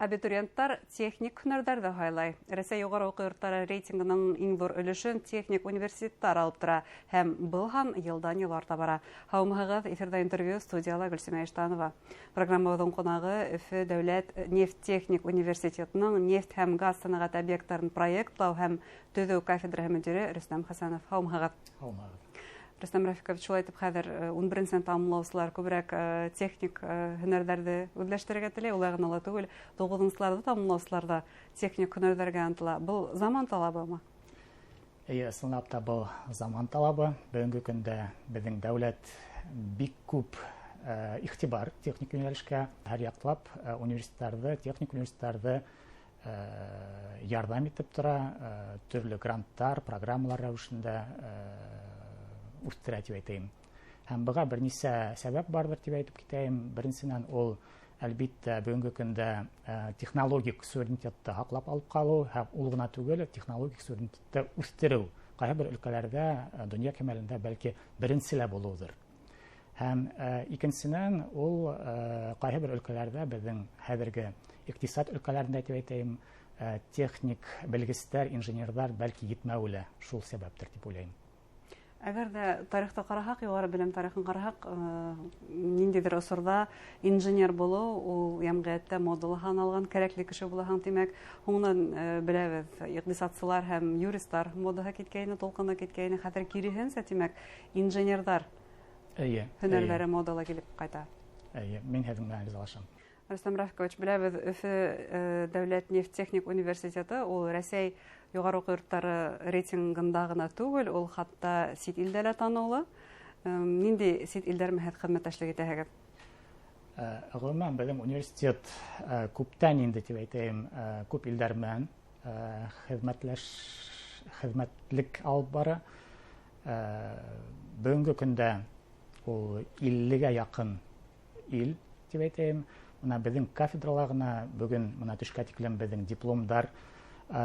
Абитуриенттар техник һөнәрҙәрҙе һайлай. Рәсәй юғары уҡыу йорттары рейтингының иң ҙур өлөшөн техник университеттар алып тора һәм был һан йылдан-йыл арта бара. Һаумыһығыҙ, эфирҙа интервью, студияла Гөлсимә Иштанова. Программабыҙҙың ҡунағы Өфө дәүләт нефть техник университетының нефть һәм газ сәнәғәте объекттарын проектлау һәм төҙөү кафедраһы мөдире Рөстәм Хәсәнов. Һаумыһығыҙ. Һаумыһығыҙ. Рөстәм Рафикович, шулай итеп хәҙер 11-нсене тамамлаусылар күберәк техник һөнәрҙәрҙе үҙләштерергә теләй, улай ғына ла түгел, 9-нсыларҙы тамамлаусылар ҙа техник һөнәрҙәргә ынтыла. Был заман талабымы? Эйе, ысынлап та был заман талабы. Бөгөнгө көндә беҙҙең дәүләт бик күп иғтибар техник йүнәлешкә, һәр яҡлап университеттарҙы, техник университеттарҙы ярҙам итеп тора, төрлө гранттар, программалар рәүешендә үҫтерә тип әйтәйем. Һәм быға бер нисә сәбәп барҙыр тип әйтеп китәйем. Беренсенән, ул әлбиттә бөгөнгө көндә технологик суверенитетты һаҡлап алып ҡалыу һәм ул ғына түгел, технологик суверенитетты үҫтереү ҡайһы бер өлкәләрҙә донъя кимәлендә бәлки беренсе лә булыуҙыр. Һәм икенсенән, ул ҡайһы бер өлкәләрҙә беҙҙең хәҙерге иҡтисад өлкәләрендә тип әйтәйем, техник белгестәр, инженерҙар бәлки етмәүе лә шул сәбәптер тип уйлайым. Әгәр ҙә тарихты ҡараһаҡ, юғары белем тарихын ҡараһаҡ, ниндәйҙер осорҙа инженер булыу ул йәмғиәттә модала һаналған, кәрәкле кеше булаһың, тимәк. Һуңынан беләбеҙ, иҡтисадсылар һәм юристар модаһы киткәйне, тулҡыны киткәйне, хәҙер киреһенсә, тимәк, инженерҙар һөнәрҙәре модала килеп ҡайта. Эйе, мин һеҙҙең менән ризалашам. Рөстәм Рафикович, беләбеҙ, Өфө дәүләт нефть техник университеты ул Рәсәй юғары уҡыу йорттары рейтингында ғына түгел, ул хатта сит илдә лә таныулы. Ниндәй сит илдәр менән һеҙ хеҙмәттәшлек итәһегеҙ? Ғөмүмән, беҙҙең университет күптән инде тип әйтәйем, күп илдәр менән хеҙмәтлек алып бара. Бөгөнгө көндә ул 50-гә яҡын ил тип әйтәйем. Бына беҙҙең кафедрала ғына бөгөн бына төшкә тиклем беҙҙең дипломдар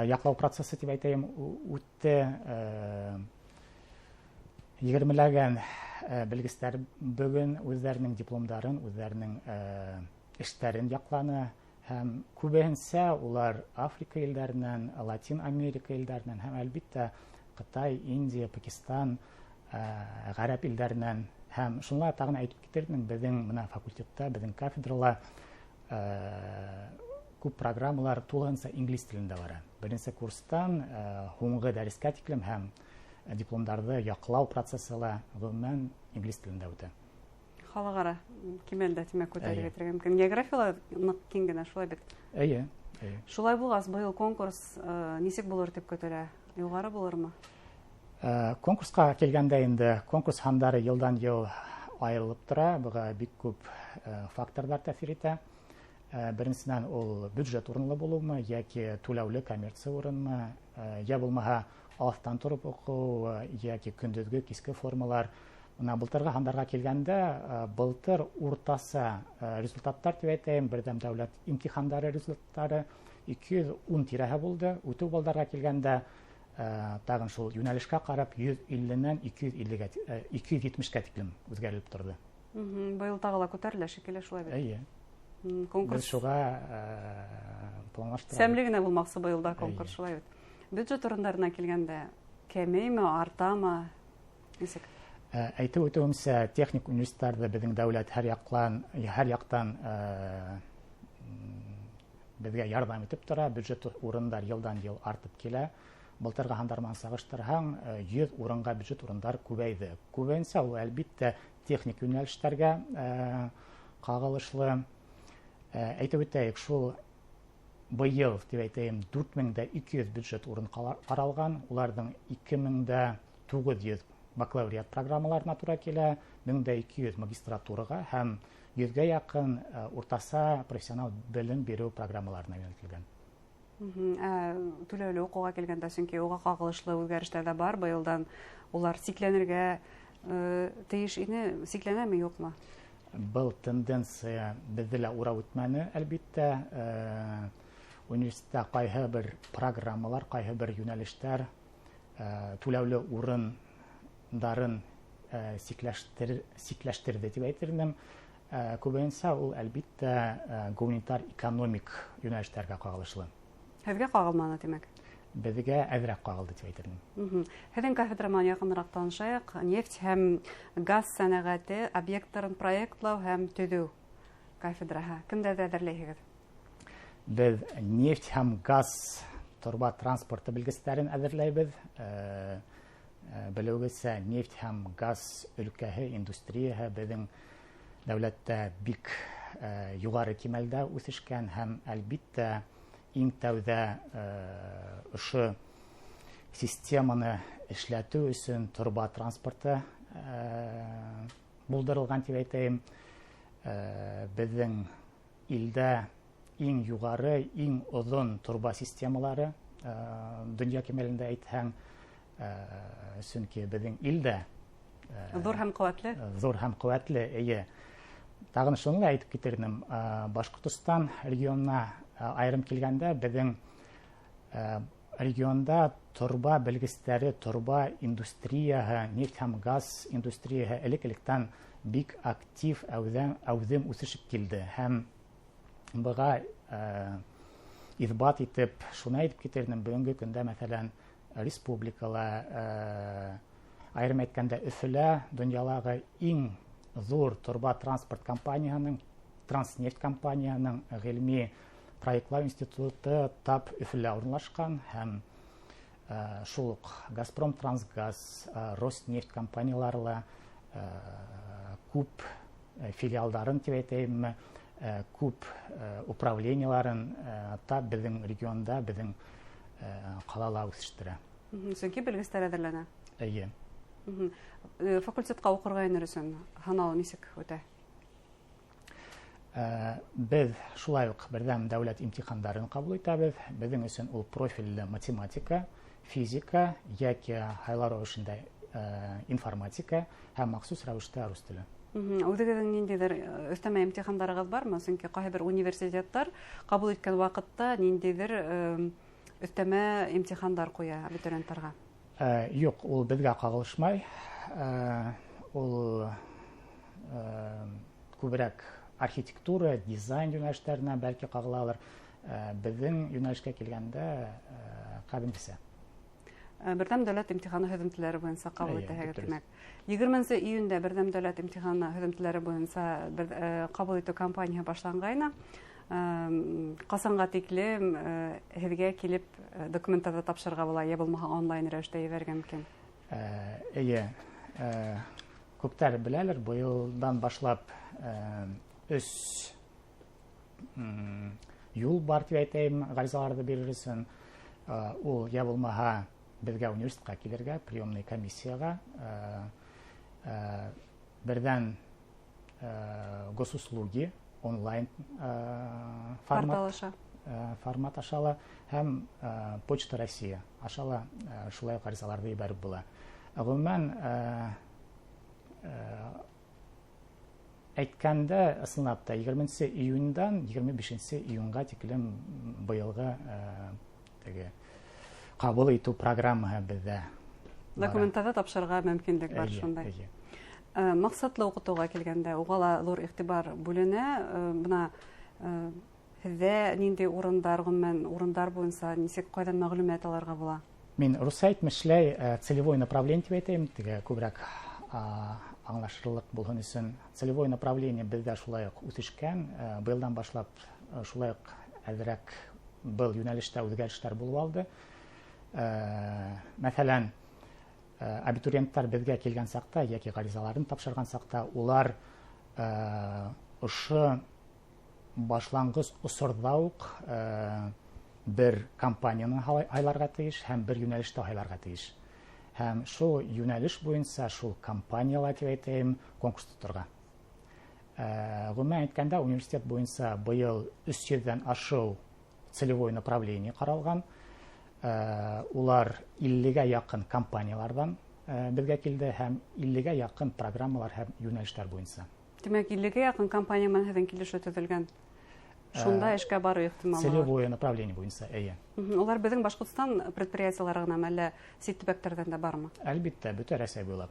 яҡлау процессы тип әйтәйем үтте. Егермеләгән белгестәр бөгөн үҙҙәренең дипломдарын, үҙҙәренең эштәрен яҡланы һәм күбеһенсә улар Африка илдәренән, Латин Америка илдәренән һәм әлбиттә Ҡытай, Индия, Пакистан, ғәрәп илдәренән. Һәм шуны тағын әйтеп китермен, беҙҙең бына факультетта, беҙҙең кафедрала күп программалар тулыһынса инглиз телендә бара. Беренсе курстан һуңғы дәрескә тиклем һәм дипломдарҙы яҡлау процессы ла ғөмүмән инглиз телендә үтә. Халыҡ-ара кимәлдә, тимәк, күтәрергә китергә мөмкин. Географияла ныҡ киң генә, шулай бит? Эйе, эйе. Шулай булғас, быйыл конкурс нисек булыр тип көтөлә? Юғары булырмы? Конкурсҡа килгәндә инде конкурс һандары йылдан-йыл айырылып тора. Быға бик күп факторҙар тәьҫир итә. Беренсенән, ул бюджет урынлы булыумы, йәки түләүле коммерция урынмы, йә булмаһа алыҫтан тороп уҡыу, йәки көндөҙгө, киске формалар. Бына былтырғы һандарға килгәндә, былтыр уртаса результаттар тип әйтәйем, берҙәм дәүләт имтихандары результаттары 210 тирәһе булды. Үтеү балдарға килгәндә, тағын шул йүнәлешкә ҡарап йөҙ илленән ике йөҙ иллегә ике йөҙ етмешкә тиклем үҙгәрелеп торҙо. Быйыл тағы ла күтәрелә шикелле, шулай бит? Эйе. Конкурс Беҙ шуға планлаштырабыҙ. Сәмле генә булмаҡсы быйыл да конкурс, Эйе. шулай бит? Бюджет урындарына килгәндә кәмейме, артамы, нисек? Әйтеп үтеүемсә, техник университеттарҙы беҙҙең дәүләт һәр яҡтан беҙгә ярҙам итеп тора. Бюджет урындар йылдан-йыл артып килә. Былтырғы һандар менән сағыштырһаң, 100 урынға бюджет урындар күбәйҙе. Күбәйенсә ул әлбиттә техник йүнәлештәргә ҡағылышлы. Әйтеп үтәйек, шул быйыл тип әйтәйем, дүрт мең дә ике йөҙ бюджет урын ҡаралған, уларҙың ике мең дә туғыҙ йөҙ бакалавриат программаларына тура килә, мең дә ике йөҙ магистратураға һәм йөҙгә яҡын уртаса профессионал белем биреү программаларына йүнәлтелгән. Түләүле уҡыуға килгәндә, сөнки уға ҡағылышлы үҙгәрештәр ҙә бар, быйылдан улар сикләнергә тейеш ине, сикләнәме, юҡмы? Был тенденция беҙҙе лә урап үтмәне, әлбиттә. Университетта ҡайһы бер программалар, ҡайһы бер йүнәлештәр түләүле урындарын сикләштерҙе тип әйтер инем. Күбенсә ул, әлбиттә, гуманитар экономик йүнәлештәргә ҡағылышлы. Һеҙгә ҡағылманы, тимәк? Беҙгә әҙерәк ҡағылды тип әйтер инем. Һеҙҙең кафедра менән яҡыныраҡ танышайыҡ. Нефть һәм газ сәнәғәте объекттарын проектлау һәм төҙөү кафедраһы. Кемдәрҙе әҙерләйһегеҙ? Беҙ нефть һәм газ торба транспорты белгестәрен әҙерләйбеҙ. Белеүегеҙсә, нефть һәм газ өлкәһе, индустрияһы беҙҙең дәүләттә бик юғары кимәлдә үҫешкән һәм, әлбиттә, иң тәүҙә ошо системаны эшләтеү өсөн торба транспорты булдырылған тип әйтәйем. Беҙҙең илдә иң юғары, иң оҙон торба системалары донъя кимәлендә әйтһәң, сөнки беҙҙең илдә ҙур һәм ҡеүәтле. Ҙур һәм ҡеүәтле, эйе. Тағын шуны ла әйтеп китер инем, Башҡортостан регионына айырым килгәндә, беҙҙең регионда торба белгестәре, торба индустрияһы, нефть һәм газ индустрияһы элек-электән бик актив әүҙем үҫешеп килде. Һәм быға иҫбат итеп, шуны әйтеп китер инем, бөгөнгө көндә, мәҫәлән, республикала, айырым әйткәндә, Өфөлә донъялағы иң ҙур торба транспорт компанияһының, Транснефть компанияһының ғилми проектлау институты тап Өфөлә урынлашҡан һәм шул уҡ Газпром Трансгаз, Роснефть компаниялары ла күп филиалдарын тип әйтәйемме, күп управлениеларын тап беҙҙең регионда, беҙҙең ҡалала үҫештерә. Сөнки белгестәр әҙерләнә. Эйе. Факультетҡа уҡырға инер өсөн һынау нисек үтә? Беҙ шулай уҡ берҙәм дәүләт имтихандарын ҡабул итәбеҙ. Беҙҙең өсөн ул профилле математика, физика йәки һайлау рәүешендә информатика һәм махсус рәүештә рус теле. Үҙегеҙҙең ниндәйҙер өҫтәмә имтихандарығыҙ бармы? Сөнки ҡайһы бер университеттар ҡабул иткән ваҡытта ниндәйҙер өҫтәмә имтихандар ҡуя абитуриенттарға. Юҡ, ул беҙгә ҡағылышмай. Ул күберәк архитектура, дизайн йүнәлештәренә бәлки ҡағылалыр. Беҙҙең йүнәлешкә килгәндә, ҡәҙимгесә. Берҙәм дәүләт имтиханы һөҙөмтәләре буйынса ҡабул итәһегеҙ, тимәк. 20 июндә берҙәм дәүләт имтиханы һөҙөмтәләре буйынса ҡабул итеү кампанияһы башланғайны. Ҡасанға тиклем һеҙгә килеп документтарҙы тапшырырға була, йә булмаһа онлайн рәүештә ебәрергә мөмкин? Эйе, күптәр беләлер, быйылдан башлап 3 юл бар тип әйтәйем ғаризаларҙы бирер өсөн. Ул йә булмаһа беҙгә университетҡа килергә, приемный комиссияға, берҙән госуслуги онлайн формат аша ла һәм Почта Россия аша ла шулай уҡ ғаризаларҙы ебәреп була. Ғөмүмән, әйткәндә, ысынлап та, 20 июньдан 25 июньға тиклем быйылғы теге ҡабул итеү программаһы беҙҙә. Документтарҙы тапшырырға мөмкинлек бар шундай. Маҡсатлы уҡытыуға килгәндә, уға ла ҙур иғтибар бүленә. Бына һеҙҙә ниндәй урындар, ғөмүмән, урындар буйынса нисек ҡайҙан мәғлүмәт алырға була? Мин русса әйтмешләй, целевой направление тип әйтәйем, теге күберәк аңлашырлыҡ булһын өсөн. Целевой направление беҙҙә шулай уҡ үҫешкән. Быйылдан башлап шулай уҡ әҙерәк был йүнәлештә үҙгәрештәр булып алды. Мәҫәлән, абитуриенттар беҙгә килгән саҡта йәки ғаризаларын тапшырған саҡта улар ошо башланғыс осорҙа уҡ бер компанияны һайларға тейеш һәм бер йүнәлештә һайларға тейеш. Һәм шул йүнәлеш буйынса шул компанияла тип әйтәйем конкурс тоторға. Ғөмүмән әйткәндә, университет буйынса быйыл өс йөҙҙән ашыу целевой направление ҡаралған. Улар иллегә яҡын компанияларҙан беҙгә килде һәм иллегә яҡын программалар һәм йүнәлештәр буйынса. Тимәк, иллегә яҡын компания менән һеҙҙең килешеү төҙөлгән. Шунда эшкә барыу ихтималы. Целевое направление буйынса, эйе. Улар беҙҙең Башҡортостан предприятиелары ғынамы, әллә сит төбәктәрҙән дә бармы? Әлбиттә, бөтә Рәсәй буйлап.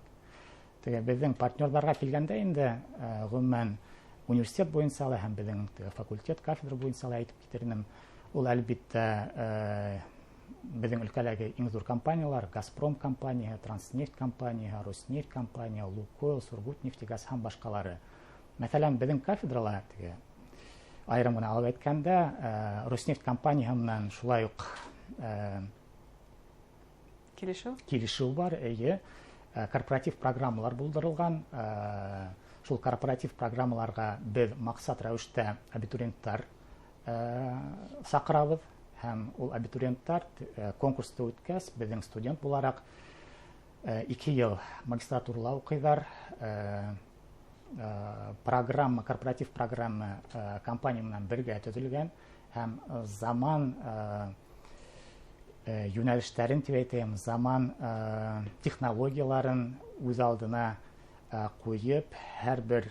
Теге беҙҙең партнерҙарға килгәндә инде, ғөмүмән, Университет буйынса ла һәм беҙҙең факультет, кафедра буйынса ла әйтеп китер инем. Ул, әлбиттә, беҙҙең өлкәләге иң ҙур компаниялар: Газпром компанияһы, Транснефть компанияһы, Роснефть компания, Лукойл, Сургутнефтегаз һәм башҡалары. Мәҫәлән, беҙҙең кафедрала, теге айырым ғына алып әйткәндә, Роснефть компанияһы менән шулай уҡ килешеү? Килешеү бар, эйе. Корпоратив программалар булдырылған. Шул корпоратив программаларға беҙ маҡсат рәүештә абитуриенттар саҡырабыҙ, һәм ул абитуриенттар конкурсты үткәс, беҙҙең студент булараҡ 2 йыл магистратурала уҡыйҙар. Программа, корпоратив программа компания менән бергә төҙөлгән һәм заман йүнәлештәрен тип әйтәйем, заман технологияларын үҙ алдына ҡуйып, һәр бер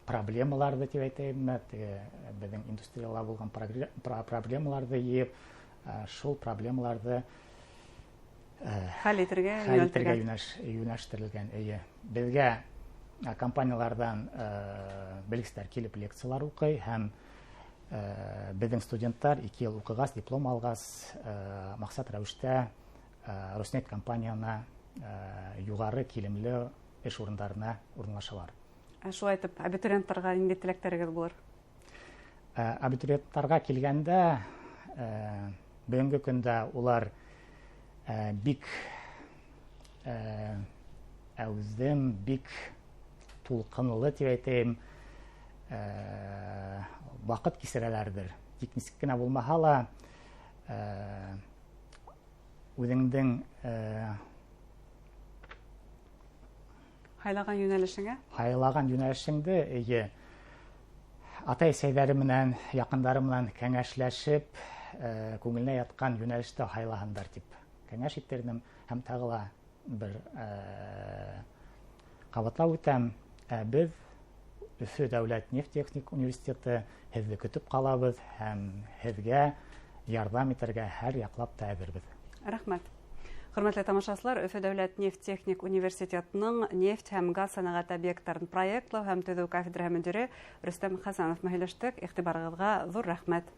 проблемаларҙы тип әйтәйемме, теге беҙҙең индустрияла булған проблемаларҙы йыйып, шул проблемаларҙы хәл итергә хәл итергә йүнәлтелгән. Йүнәлештерелгән, эйе. Беҙгә компанияларҙан белгестәр килеп лекциялар уҡый, һәм беҙҙең студенттар 2 йыл уҡығас, диплом алғас, маҡсат рәүештә Роснефть компанияһына юғары килемле эш урындарына урынлашалар. Ә шулай итеп, абитуриенттарға ниндәй теләктәрегеҙ булыр? Абитуриенттарға килгәндә, бөгөнгө көндә улар бик әүҙем, бик тулҡынлы тип әйтәйем, ваҡыт кисерәләрҙер. Тик нисек кенә булмаһа ла, үҙеңдең һайлаған йүнәлешеңә? Һайлаған йүнәлешеңде, эйе, атай-әсәйҙәре менән, яҡындары менән кәңәшләшеп, күңеленә ятҡан йүнәлеште һайлаһындар тип кәңәш итернем. Һәм тағы ла бер ҡабатлап үтәм, беҙ Өфө дәүләт нефть техник университеты һеҙҙе көтөп ҡалабыҙ һәм һеҙгә ярҙам итергә һәр яҡлап та әҙербеҙ. Рәхмәт. Хөрмәтле тамашасылар, Өфө дәүләт нефть техник университетының нефть һәм газ сәнәғәте объекттарын проектлау һәм төҙөү кафедраһы мөдире Рөстәм Хәсәнов менән һөйләштек. Иғтибарығыҙға ҙур рәхмәт.